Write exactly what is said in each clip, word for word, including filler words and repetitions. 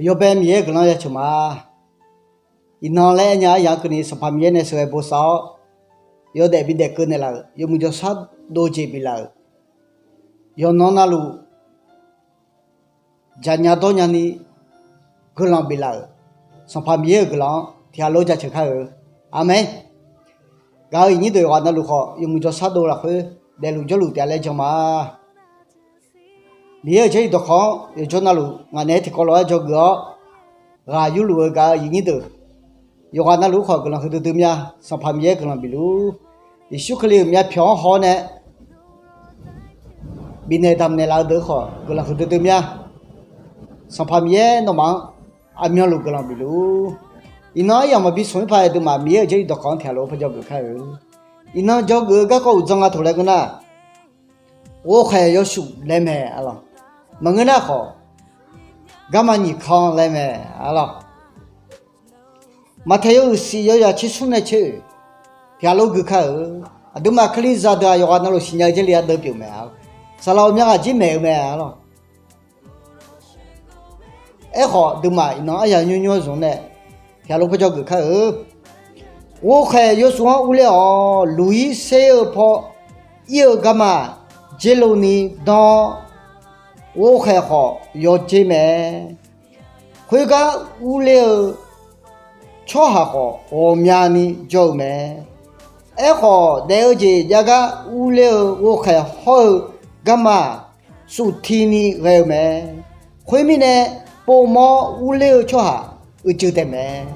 Yawbae Miqyaer-euq guiqlanq ya ceuq ma. Iqnan laer aernya aryaq-anr keuvni Sanqpaq Miqyaer nae sheuqghae bosav-awr, yawdaef bidaef keuv naeqlaf-euq, yawmuiq jawrshar dov jeq biflaf-euq, yawqnan navluf jaqnya dawrnya ni guiqlanq biflaf-euq Sanqpaq Miqyaer-euq guiqlanq-anr tiqghaq lof jaceuq kar-eu. Aqmeq. Gaq-eu iqnyir deuq yawqghaq navluf khawf, yawmuiq jawrshar dov lafkhoer daefluf jawrluf taef-a laer jan ma. Miqyaer-euq Jarlif dawqkawq-anr yawqjawr navluf ngaq naeq-aer tiqkawv lof-aer dzawgeuf-awr, ghaq yurluf-eu gaq-eu iqnyir deuq yawqghaq navluf khawf guiqlanq huiqdui dui mya. Sanqpaq Miqyaer guiqlanq bifluf-ur. Yeqsur Kali-euq myavpyawq-anr haw-awr nae bifnaeq damqnaeq laf-eu deuq khawf guiqlanq huiqdui dui mya. Sanqpaq Miqyaer nawmaf-anr aqmyanluf guiqlanq bifluf-ur. Iqnan aryamq maqbi smq-ir paq-aer aqduimaf Miqyaer-euq Jarlif dawqkawq-anr tiqghaq lof-aer par dzawgeuf kar-eu. Iqnan dzawgeuf-eu garkawv uqdzan nga toq laer ngeur nar, ghovkhaeq yawsuf laer mae arlawq. Maqngeur nar khawf, garma nyiq kanr laer mae arlawq. Maqtaeq yawhuiq siq yawyaq tser smr nae tser-oe, tiqghaq lof gui kar-eu. Aqduimaf Kalizaq deuq-aq yawqghaq navluf siqnya-eu Jarlif ardeuv pyeuf mae arlawq. Saqlaq ghawqmya ghaq jir maeq-eu mae arlawq. Aerkhawf, aqduimaf iqnan aryaq nymr nymr-anr zmq nae tiqghaq lof par dzawgeuf kar-eu. Ghovkhaeq yawsuf-anr urler-awq. Luq-ir ser-eu paw ir-eu garma dzer lo ni dan-awr, ghovkhaeq khawf yawdzer mae. Khoergar urler-eu tsawrhaq khawf ghawqmyani jawr-eu mae. Aerkhawf, daef-eu jeq jav gar urler-eu ghovkhaeq hawr-eu garma-aq, sufti ni ghae-eu mae. Khoermirnae, povmawr urler-eu tsawrhaq uicuiv taef mae.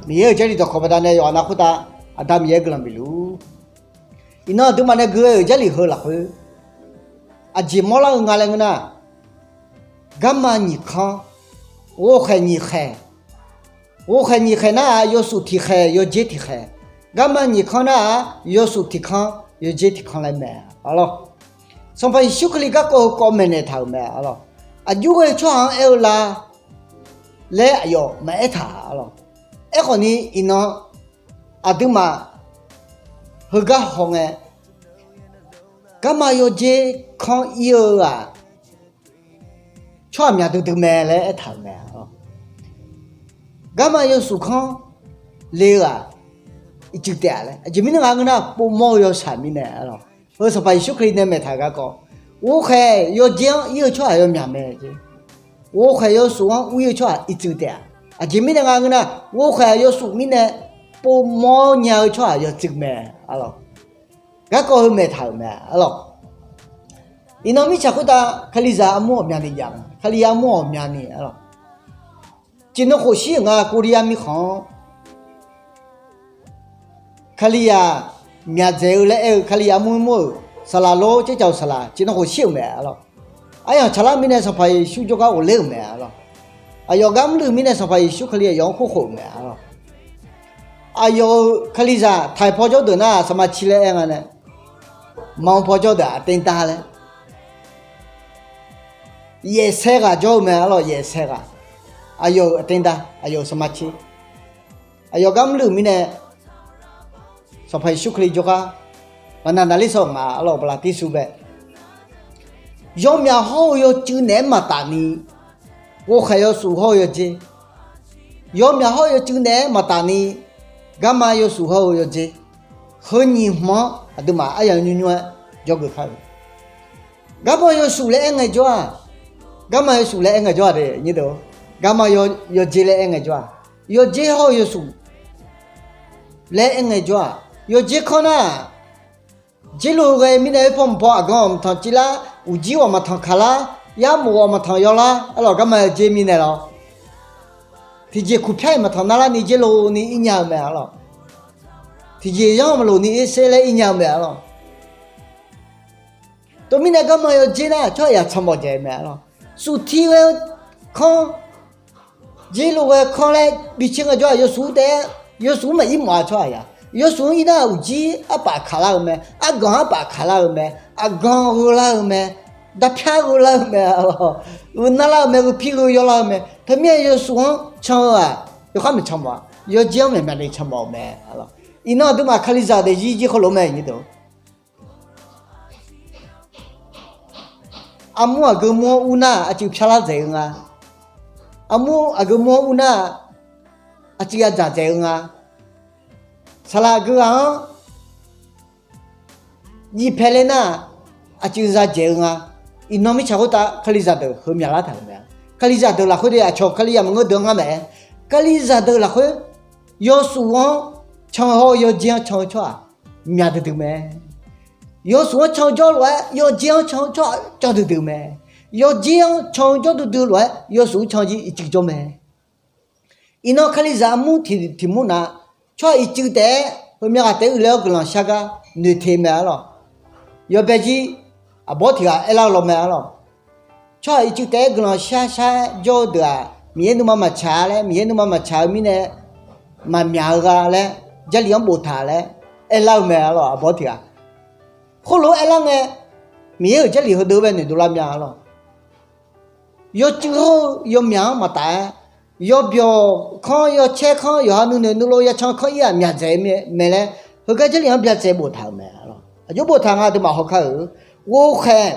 Miqyaer-euq Jarlif dawqkawq baqdanae yawqghaq nav khoertav Aqda Miqyaer guiqlanq bifluf-ur. Iqnan aqduimaf nae gui ghae-euq Jarlif heu lafkhoer aqjeq mawrlar-eu nga laer ngeur nar, garma nyiq kanr, ghovkhaeq nyiq khaeq, ghovkhaeq nyiq khaeq nar-aq, yawsuf tiq khaeq, yawdzer tiq khaeq. Garma nyiq kanr nar-aq, yawsuf tiq kanr, yawdzer tiq kanr laer mae arlawq. Sanqpaq Yeqsur Kali garkawv heukawv maeqnaeq taq-euq mae arlawq. Aqjox ghae-eu tsawrhaq-anr aer-eu la laer aqyawf maqaer taq arlawq. Aerkhawf ni iqnan aqduimaf heugar hawngae, garma yawdzer kanr ir-eu-aq, tsawrhaq myaq duidui mae laer aertaq-euq mae. Garma yawsuf kanr le-eu-aq, iqcuiv taef-a laer. Aqjeq mirnae nga ngeur nar, povmawr-eu yawshaq mirnae arlawq. Heu Sanqpaq Yeqsur Kali nae maeqtaq-euq garkawv, ghovkhaeq yawdzer-anr ir-eu tsawrhaq yawmyaq mae jeq. Ghovkhaeq yawsuf-anr ur-ir-eu tsawrhaq iqcuiv taef-a. Aqjeq mirnae nga ngeur nar, ghovkhaeq yawsuf mirnae povmawr nya-eu tsawrhaq yawcuiv mae arlawq. Garkawv heu maeqtaq-euq mae arlawq. Iqnan mirtsaq khoertav Kalizaq armur ghawqmyani jav-a, Kali armur ghawqmyani arlawq. Tiqnan khof shir-euq nga, Korea mirkhanq-anr Kalizaq myaqdzaeq-eu laer aer-eu, Kalizaq armur mur-euq saqlaq lor, tsercaq-euq saqlaq tiqnan khof shir-euq mae arlawq. Aryamq tsaqlar mirnae Sanqpaq Yeqsur jawrgar ghofler-euq mae arlawq. Aqyawf gar mrluiv mirnae Sanqpaq Yeqsur Kali aqyawf-anr kurkhof-euq mae arlawq. Aqyawf-euq Kalizaq taiq paw jawr deuq nar-aq, saqma ci laer aer nga nae, manq paw jawr deuq-aq, aqterdar laer, yaefsae ghaq jawr-eu mae arlawq. Yaefsae ghaq, aqyawf-euq aqterdar, aqyawf-euq saqma ci. Aqyawf gar mrluiv mirnae Sanqpaq Yeqsur Kali jawrgar baqnaq naqlir saw-euq nga arlawq. Baqlaqtirsuv bae, yawmyaq hawr-eu yawcuiv naeq-aer maqtaf ni, ghovkhaeq yawsuf hawr-eu yawdzer, yawmyaq hawr-eu yawcuiv naeq-aer maqtaf ni, garma yawsuf hawr-eu yawdzer, heu nyiq hmq-anr aqduimaf aryamq nymr nymr-aer jawrgeuf kar-eu. Garma yawsuf laer aer ngaejawr-aq, garma yawsuf laer aer ngaejawr-aq de, garma yawdzer laer aer ngaejawr-aq, yawdzer hawr-eu yawsuf laer aer ngaejawr-aq, yawdzer kanr nar-aq, dzer lo ghae mirnae oerpaw mqpaw aqgan ghawq maqtanq civlar, uqjir ghawq maqtanq kaqlar, yarmof ghawq maqtanq yawlar arlawq. Garma yawdzer mirnae lawr, tiqjeq kuqpyar-iq maqtanq narlar ni dzer lo ni ir nya-eu mae arlawq. Tiqjeq yanr maqloq ni erser laer ir nya-eu mae arlawq. Teumirnae garma yawdzer nar tsawrhaq yaq tsanq mawf dzaeq mae arlawq. Sufti ghae-eu kanr, dzer lo ghae-eu kanr laer bi caer ngaejawr-aq, yawsuf taef-aer, yawsuf maqir mawf-a tsawrhaq yaq. Yawsuf-anr ir nar uqjir arpaf kaqlar-eu mae, arganq arpaf kaqlar-eu mae, aqgan gheular-eu mae, darpyar gheular-eu mae arlawq. Gheu narlar-eu mae, gheu pir gheu yawlar-eu mae. Teumirnae yawsuf-anr can-eu-aq, yawkhar maqcan mawf-a. Yawdzer-anr maeqnaeq ni can mawf-eu mae arlawq. Iqnan aqduimaf Kalizaq daefzir jir heulof mae nyi deuq. Armur aqgeu mur-anr ur nar aqcuiv pyarlar dzaeq-eu nga. armur aqgeu mur-anr ur nar, aqcuiv yadzaq dzaeq-eu nga. Saqlaq aqgeu ghaq-anr jivpae ler nar, aqcuiv za dzaeq-eu nga. Iqnan mirtsaq khoertav kalizaq deuq heumyaq lar taq-euq mae. Kalizaq deuq lafkhoer de aqcawq kalizaq maqngeur deuq-anr ngar maeq-aer, kalizaq deuq lafkhoer yawsuf-anr can-eu hawr-eu yawdzer-anr can-eu tsawrhaq myaq duidui mae. Yawsuf-anr can-eu jawr lof-aer yawdzer-anr can-eu tsawrhaq cawv duidui mae. Yawdzer-anr can-eu jawr duidui lof-aer yawsuf-anr can jir ircuf jawr mae. Iqnan kalizaq armur tiq, tiq mur nav, tsawrhaq ircuf taef-aer heumya ghaq taef-aer uiqler-awr guiqlanq shar gar noeqte mae arlawq. Yawbae jir aqbawr tiq ghaq aerlar-eu law mae arlawq. Tsawrhaq ircuf taef-aer guiqlanq shar shar-aer jawr-eu deuq-aq, Miqyaer nuima maqtsaq laer, Miqyaer nuima maqtsaq-eu mirnae maqmyaq-eu gha laer, Jarlif-anr boftaq laer aerlar-eu mae arlawq, aqbawr tiq ghaq. Khoerlof-aer aerlar ngae, Miqyaer-euq Jarlif heudeuq bae noeqdov lar mya arlawq. Yawcuiv hawr-eu yawmyaq-anr maqtaf-aer, yawbyawq kanr yawcaer kanr yawqha nuinoeq nuilov yacan kanr ir-aq myaq dzaeq mae laer, heugar Jarlif-anr byatsaev boftaq-euq mae. Aqjox boftaq nga aqduimaf hawkar-euq ghovkhaeq,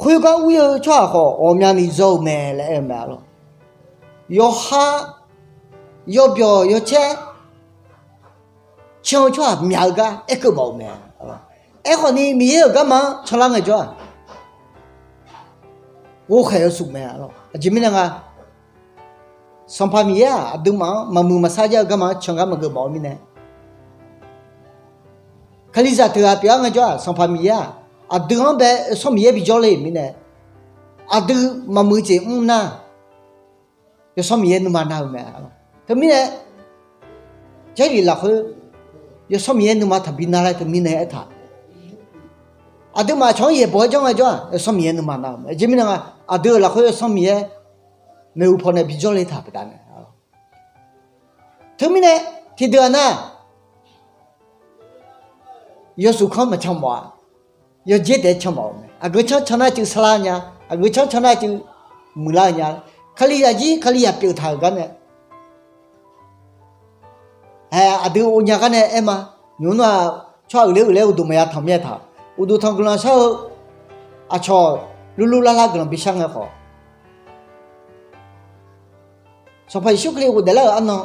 khoergar ur-eu tsawrhaq khawf ghawqmyani zawr-eu mae laer aer-eu mae arlawq. Yawqha yawbyawq yawcaer can-eu tsawrhaq myaq-eu gar aerkeuv mawf-euq mae. Aerkhawfni Miqyaer-euq garma-anr canlar ngaejawr-aq, ghovkhaeq-eu smq mae arlawq. Aqjeq mirnae nga, Sanqpaq Miqyaer-aq aqduimaf-anr maqmuiq maqsar jar-eu garma-anr can gar maqgeuf mawf-eu mirnae, kalizaq teughaq pyeuf-awr ngaejawr-aq, Sanqpaq Miqyaer-aq aqdui-anr bae Yawsanr Miqyaer bijawr le-euq mirnae, aqdui maqmuiq jeq mr nar, Yawsanr Miqyaer nuima nar-eu mae. Teumirnae Jarlif lafkhoer Yawsanr Miqyaer nuima taqbi nar laer teumirnae aertaq. Aqduimaf aqcawq-anr yaeqbawq-aer janr ngaejawr-aq, Yawsanr Miqyaer nuima nar-eu mae. Aqjeq mirnae nga, aqdui-euq lafkhoer Yawsanr Miqyaer maeqhu pawnae bijawr le taq baqdanae. Teumirnae tiqdeuq-aq nar, yawsuf kanr maqcan mawf-a. Yawdzer taef-aer can mawf-eu mae. Aqgeu canr can nar cuiv sarlar nya, aqgeu canr can nar cuiv muiqlar-eu nya. Kalizaq jir kalizaq pyeuf taq-euq gar nae Hae, aqdui ghov nya gar nae aer ma. Nymq-mr nar-aq, tsawrhaq uiqler uiqler uqduq maqya tanq mir-aer taq. Uqduq tanq guiqlanq shar-eu aqcawq lurlur larlar guiqlanq bishar ngae khawf, Sanqpaq Yeqsur Kali ghofdaef lar-euq arnan,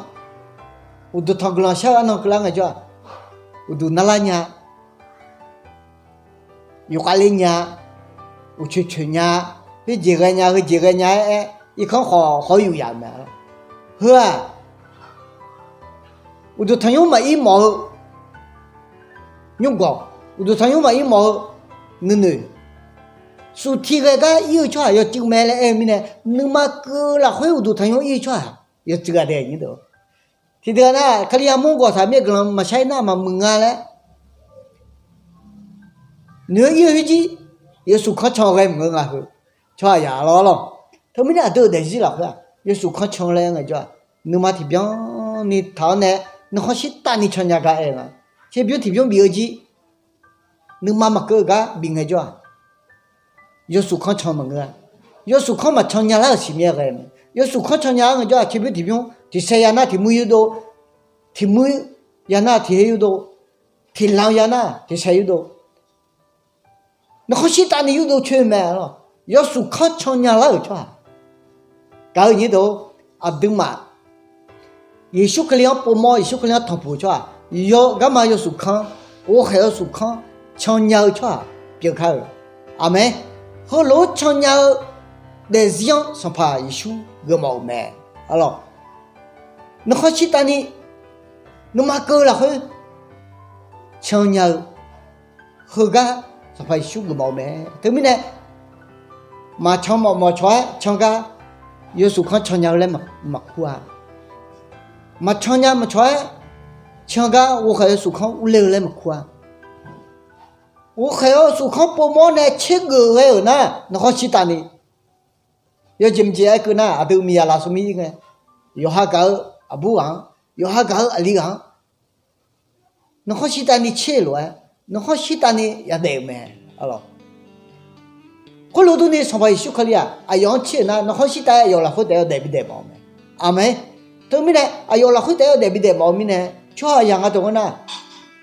uqduq tanq guiqlanq shar-eu arnan keuvlar ngaejawr-aq, uqduq narlar nya, yufkhav ler nya, uqcoeq coeq nya, khoerjeq ghae nya, heujeq ghae nya-aer aer, irkanr khawf khawf-awr yuf yaf-euq mae. Heu-aq, uqduq tanqnymr maqir mawf-eu nymrgawq, uqduq tanqnymr maqir mawf-eu nuinoeq, suf tiq ghae gar ir-eu tsawrhaq yawcuiv mae laer aer-eu mirnae, nuima keuv-eu lafkhoer uqduq tanqnymr ir-eu tsawrhaq yawcuiv-a dae nyir deuq. Tiqdeuq nar, Kali armur gawqtaq mir-aer guiqlanq maqshar-ir nar maqmuiq nga laer noeq-eu ir-eu khoerjir, yawsuf kanr can ghae maqngeur nga heu. Tsawrhaq yaq lawr lawr. Teumirnae aqdui-euq daefzir lafkhoer-aq, yawsuf kanr can laer ngaejawr-aq, nuima tiqbyan ni taq-awr nae, nuikhanr shirtav ni can nya gar aer-eu nga. Tserbymr tiqbymr bif-eu jir, nuima maqkeuv-eu gar bif ngaejawr-aq, yawsuf kanr can maqngeur-a. Yawsuf kanr maqcan nya lar-euq siqmir-aer ghae mae. Yawsuf kanr can nya-eu ngaejawr-aq, tserbymr tiqbyan tiqsaer ya nar tiqmuir yurdov, tiqmuir ya nar tiqher yurdov, tiqlanq ya nar tiqsaer yurdov, nuikhanr shirtav ni yurdov coer mae lawr. Yawsuf kanr can nya lar-euq tsawrhaq gaq-eu nyir deuq, aqduimaf Yeqsur Kali-anr povmawr, Yeqsur Kali-anr tanqpuq-eu tsawrhaq, yawqghaq garma yawsuf kanr, ghovkhaeq yawsuf kanr can nya-eu tsawrhaq pyeuf kar-euq. Aqmeq. Heulof-aer can nya-eu daefzir-anr Sanqpaq Yeqsur geufmawf-euq mae. Arlawr, nuikhanr shirtav ni nuima keuv-eu lafkhoer can nya-eu heugar Sanqpaq Yeqsur geufmawf-eu mae. Teumirnae, maqcan mawf mawf cawq-aer can gar yawsuf kanr can nya-eu laer maqkur-a. Maqcan nya maqcawq-aer can gar ghovkhaeq yawsuf kanr urler-eu laer maqkur-a. Ghovkhaeq yawsuf kanr povmawr nae tsergeuf ghae-euq nar, nuikhanr shirtav ni yawjeq mqjeq aer keuv nar, aqdui miqyaq lafsawq mir ir ngae, yawqha gaq-eu aqbur ghaq-anr, yawqha gaq-eu aqli ghaq-anr, nuikhanr shirtav ni tser lof-aer, nuikhanr shirtav ni yadaef-euq mae. Khoerlof durni Sanqpaq Yeqsur Kali-aq, aqyawf-anr tser-euq nar, nuikhanr shirtav-aer aqyawf lafkhoer taef-aer yawdaef bidaef mawf-eu mae. Aqmeq. Teumirnae, aqyawf lafkhoer taef-aer yawdaef bidaef mawf-eu mirnae, tsawrhaq yaq nga dawq ngeur nar,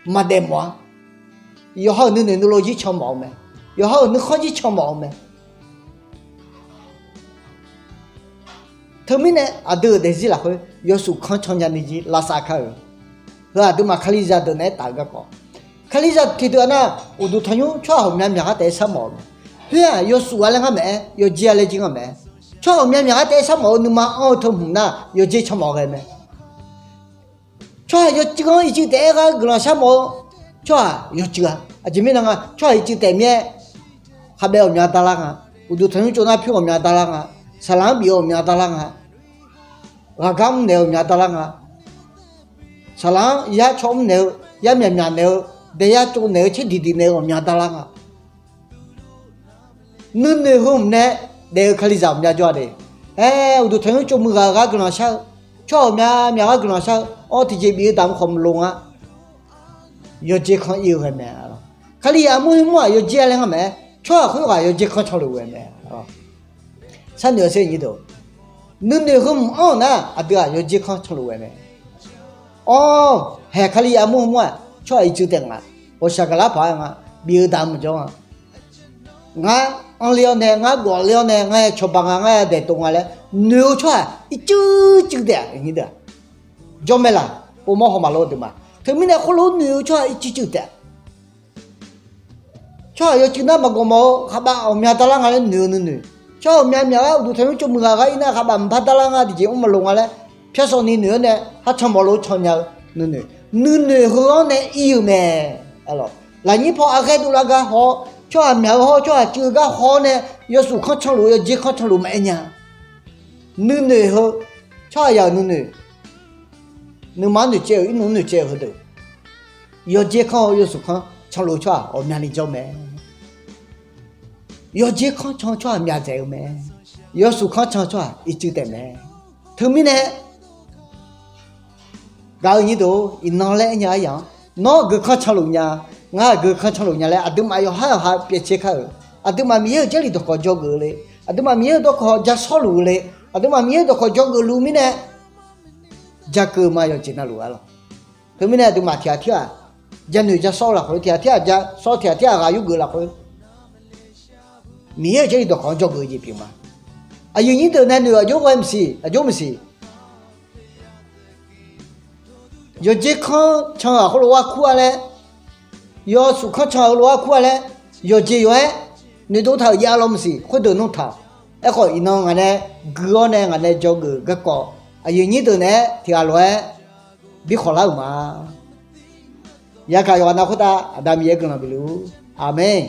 maqdaef mawf-a. Yawqha-euq nuinoeq nuilov jir can mawf-eu mae. Yawqha-euq nuikhanr jir can mawf-eu mae. Teumirnae aqdui-euq daefzir lafkhoer yawsuf kanr can nya ni jir lavsav kar-euq. Heu aqduimaf kalizaq deuq naeq-aer taf-eu garkawv, kalizaq tiqdeuq-aq nar, uqduq tanqnymr tsawrhaq ghawqmya myaqghaq taef-aer sharmawf-eu mae. Khoer-aq yawsuf-a laer ngar maeq-aer, yawjer-a laer jir ngar maeq-aer. Tsawrhaq ghawqmya myaqghaq taef-aer sharmawf-eu nuima anr-eu teu hmq nar, yawjer can mawf ghae mae. Tsawrhaq yawcuiv-anr ircuf taef-aer ghaq guiqlanq sharmawf-eu tsawrhaq yawcuiv-a. Aqjeq mirnae nga, tsawrhaq ircuf taef mir-aer, khabaev ghawqmya darlar nga, uqduq tanqnymr tsov nar pyur ghawqmya darlar nga, saqlaq-anr bif-eu ghawqmya darlar nga, ghaqgar mrnaeq-eu ghawqmya darlar nga, saqlaq-anr yar caw mrnaeq-eu, yar myaqmyaq naeq-eu, daeyar tsov naeq-eu, tser diqdiq naeq-eu ghawqmya darlar nga. Nuinoeq heu hmq nae daef-eu kalizaq ghawqmya jawr-a de. Aer, uqduq tanqnymr tsov muiq ghaq-eu gar guiqlanq shar-eu, tsawrhaq ghawqmya myaq gar guiqlanq shar-eu, awr tiqjeq bif-eu damq khawf maqloq nga. Yawjer kanr ir-eu ghae mae. Kalizaq armur khoermur-aq yawjer-a laer ngar maeq-aer, tsawrhaq khoerghaq yawjer kanr canluf ghae mae. Sharnoeq-eu sher nyir deuq, nuinoeq heu hmq anr-euq nar aqdui-aq yawjer kanr canluf ghae mae. Awr, haeq Kalizaq armur khoermur-aq tsawrhaq ircuf taef nga, ghawqshaq gaqlar paq-aer nga, bif-eu damq maqjawr nga. Ngar anrler-awr nae, ngar gawfler-awr nae, ngar ya cawba nga, ngar ya daeqtov nga laer noeq-eu tsawrhaq ircuf cuiv taef-a. Jawr mae laq, povmawr hawmaf lor-eu deuq ma. Teumirnae khoerlof-aer noeq-eu tsawrhaq ircuf cuiv taef-a. Tsawrhaq yawcuiv nar maqgawq mawf-eu khavbav ghawqmya darlar nga laer noeq-eu nuinoeq, tsawrhaq ghawqmya myaq gar uqduq tanqnymr tsov muiq ghaq gar ir nar khavbav maqbar darlar nga, tiqjeq mr maqloq nga laer pyar sawv ni noeq-awr nae, har can mawf lof can nya-eu nuinoeq, nuinoeq heu-anr nae ir-eu mae. Lafnyir paw aqghae dovlar gar haw-awr, tsawrhaq myaq-eu hawr-eu, tsawrhaq cuiv-eu gar haw-awr nae, yawsuf kanr canluf, yawjer kanr canluf maqaer nya. Nuinoeq heu, tsawrhaq yaq-euq nuinoeq, nuima-anr noeqcaev-euq, irnmq-anr noeqcaev-eu heudeuq, yawjer kanr-eu yawsuf kanr canluf-eu tsawrhaq ghawqmyani jawr mae. Yawjer kanr can-eu tsawrhaq myaq dzaeq-eu mae. Yawsuf kanr can-eu tsawrhaq ircuf taef mae. Teumirnae, gaq-eu nyir deuq, iqnan laer aernya aryaq-anr, nawr aqgeu kanr canluf nya, ngar aqgeu kanr canluf nya laer aqduimaf yawqhar yawqha pyaev caer kar-euq. Aqduimaf Miqyaer-euq Jarlif dawqkawq dzawgeuf-eu le, aqduimaf Miqyaer-euq dawqkawq ja shawrluf-eu le, aqduimaf Miqyaer-euq dawqkawq dzawgeuf luf mirnae, ja keuv ma yawqjeq navluf-a lawq. Teumirnae aqduimaf tiqghaq tirghaq ja noeq ja shawr-eu lafkhoer, tiqghaq tirghaq ja shawr, tiqghaq tirghaq ghaq yurgeuf lafkhoer, Miqyaer-euq Jarlif dawqkawq-anr dzawgeuf-eu jeq pyeuf ma. Aqyuif nyir deuq nae noeq aqjox ghae maqsiq, aqjox maqsiq. Yawjer kanr can-eu heulof-aer kur-a laer, yawsuf kanr can-eu heulof-aer kur-a laer, yawqjeq yawq-aer noeqdov taq-euq jav law maqsiq, khoerdeuq nmr taq-awq. Aerkhawf iqnan ngaq nae gui-awr nae ngaq nae dzawgeuf garkawv, aqyuif nyir deuq naeq-aer tiqghaq lof-aer bi khawqlar-euq ma. Yagaq yawqghaq nav khoertav Aqda Miqyaer guiqlanq bifluf-ur. Aqmeq.